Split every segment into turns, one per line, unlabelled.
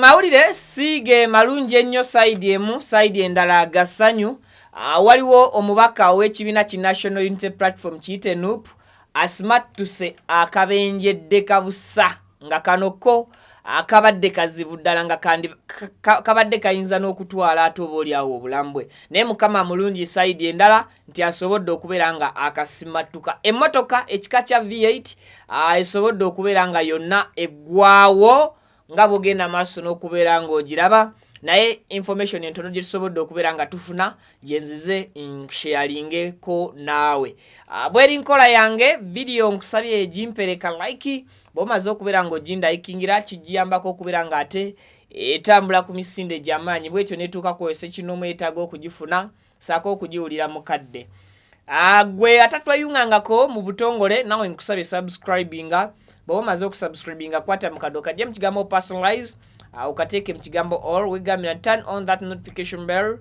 Mawulire si ge malungi ennyo side emu, side endala gasanyu. Waliwo omubaka ow'ekibiina ki National Unity Platform, kiyite NUP, asimattuse akabenje ddekabusa, nga kano ko akabadde kazibu ddala, nga kabadde kayinza n'okutwala ate oba oliawo obulamu bwe. Naye Mukama mulungi side endala nti asobodde okubeera nga akasimattuka. Emmotoka ekika kya V8 esobodde okubeera nga yonna eggwawo nga bwogenda maaso n'okubeera ng'ogiraba. Naye information entono gye tusobodde okubeera nga tufuna, gyenzize nsharingeko naawe. Bweri nkola yange, vidiyo nkusabye egimpereka like. Bw'omaze okubeera ng'ogindayikingira, kigiyambako okubeera ng'ate etambula ku misinde gy'amaanyi, bwetyo netuuka kwese kinomu etaaga okugifuna saako okugiwulira mu kadde. Gwe atatweyungangako mu butongole, nawe nkusabye subscribinga. Bw'oba omaze okusubscribinga, kwata mu kadde okajje mu kigambo personalize, okateeke mu kigambo all, wegambira turn on that notification bell.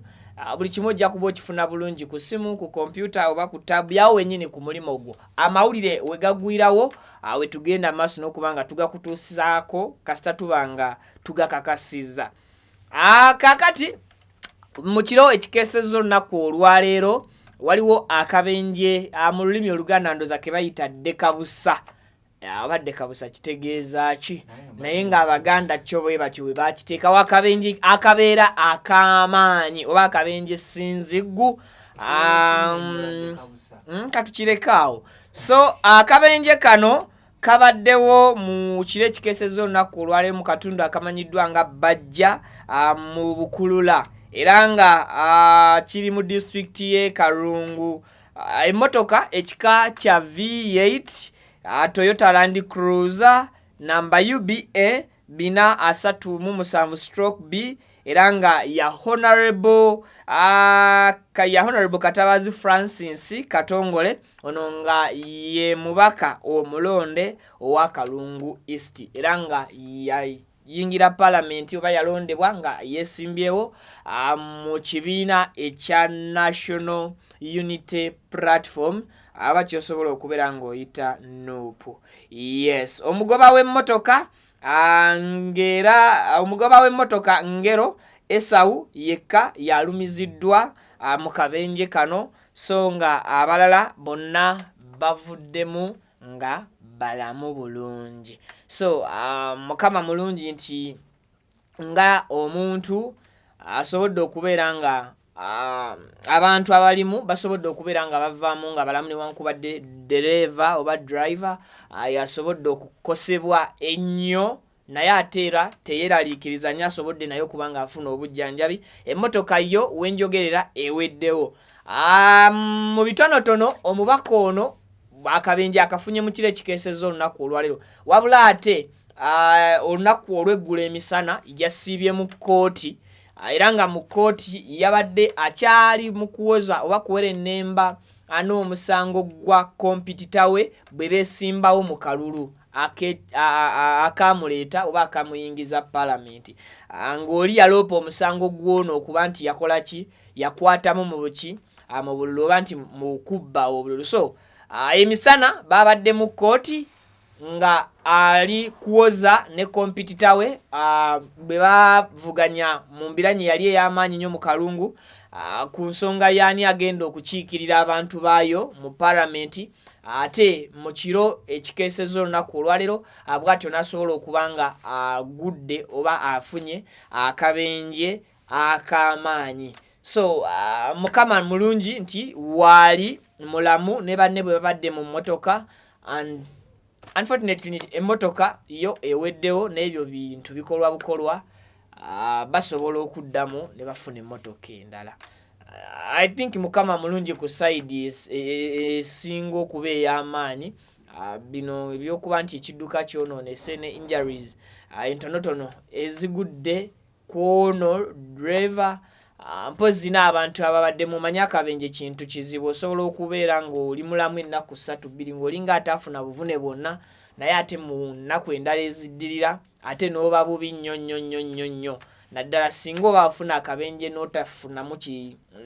Buli kimu ojja kuba okifuna bulungi ku simu, ku kompyuta oba ku tab yawo wennyini ku mulimu gwo. Amawulire we gagwirawo, we tugenda maaso n'okuba nga tugakutuusaako kasita tuba nga tugakakasizza. Kaakati mu kiro ekikeesezza olunaku olwaleero, waliwo akabenje, mu lulimi Oluganda ndoza ke bayita ddekabusa. Oba ddekabusa kitegeeza ki? Naye ng'Abaganda kyo bwe batyo bwe bakiteekawo, akabenje akabeera ak'amaanyi oba akabenje sinziggu. Katukireke awo. So akabenje kano kabaddewo mu kiro ekikeesezza olunaku olwaleero mu katundu akamanyiddwa nga Bajja, mu Bukulula, era nga kiri mu disitulikiti y'e Karungu. Emmotoka ekika kya V8, Toyota Land Cruiser namba UBA 437/B, era nga ya Honorable Katabazi Francis Katongole, ono nga ye mubaka omulonde owa Kalungu East, era nga yayingira palamenti oba yalondebwa nga yeesimbyewo mu kibiina ekya National Unity Platform, aba kyosobola okubeera ng'oyita NUP. Yes, omugoba w'emmotoka, ng'era omugoba w'emmotoka Ngero Esau yekka yalumiziddwa mu kabenje kano, so nga abalala bonna bavuddemu nga balamu bulungi. So Mukama mulungi nti nga omuntu asobodde okubeera nga abantu abalimu basobodde okubeera nga bavaamu nga balamu, newankubadde dereeva oba driver yasobodde okukosebwa ennyo. Naye ate era teyeraliikiriza nnyo, asobodde naye okuba ng'afuna obujjanjabi. Emmotoka yo wenjogerera eweddewo. Mu bitonotono, omubaka ono akabenje akafunye mu kiro ekikeesezza olunaku olwaleero, wabula ate olunaku olw'eggulo emisana yasiibye mu kkooti, era nga mu kkooti yabadde akyali mu kuwoza oba kuwera ennemba n'omusango gwa competitor we bwe beesimbawo mu kalulu akamuleeta oba akamuyingiza palamenti, ng'oli yaloopa omusango gw'ono okuba nti yakola ki, yakwatamu mu buki, mu bululu oba nti mu kubba obululu. So emisana babadde mu kkooti nga ali kuwoza ne competitor we bwe bavuganya mu mbiranye yali ey'amaanyi nnyo mu Kalungu, ku nsonga y'ani agenda okukiikirira abantu baayo mu palamenti. Ate mu kiro ekikeesezza olunaku olwaleero, bw'atyo n'asobola okuba nga agudde oba afunye akabenje ak'amaanyi. So Mukama mulungi nti waali mulamu ne banne bwe babadde mu mmotoka, and unfortunately emmotoka yo eweddewo. N'ebyo bintu bikolwa bukolwa, basobola okuddamu ne bafuna emmotoka endala. I think Mukama mulungi ku side esinga okuba ey'amaanyi. Bino ebyokuba nti ekidduka kyonoonese ne injuries entonotono ezigudde ku ono driver, mpozzi n'abantu ababadde mumanyi akabenje kintu kizibu. Osobola okubeera ng'oli mulamu ennaku 3, 2, ng'olinga ataafuna buvune bwonna, naye ate mu nnaku endala eziddirira ate n'oba bubi nnyo nnyo nnyo nnyo nnyo, naddala singa oba wafuna akabenje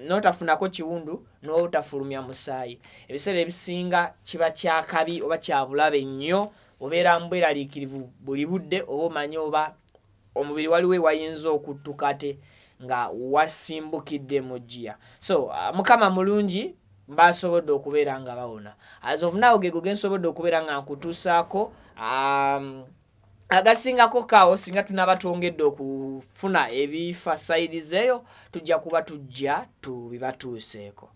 n'otafunako kiwundu, n'otafulumya musaayi. Ebiseera ebisinga kiba kyakabi oba kyabulabe nnyo, obeera mbweraliikirivu buli budde, oba omanyi oba Omubiri waliwo ewayinza okuttuka ate nga wasimbukidde mu ggiya. So Mukama mulungi, basobodde okubeera nga bawona. As of now, gego gensobodde okubeera nga nkutuusaako. Agasingako kaawo, singa tunaba twongedde okufuna ebifa side zeeyo, tujja kuba tujja tubibatuuseeko.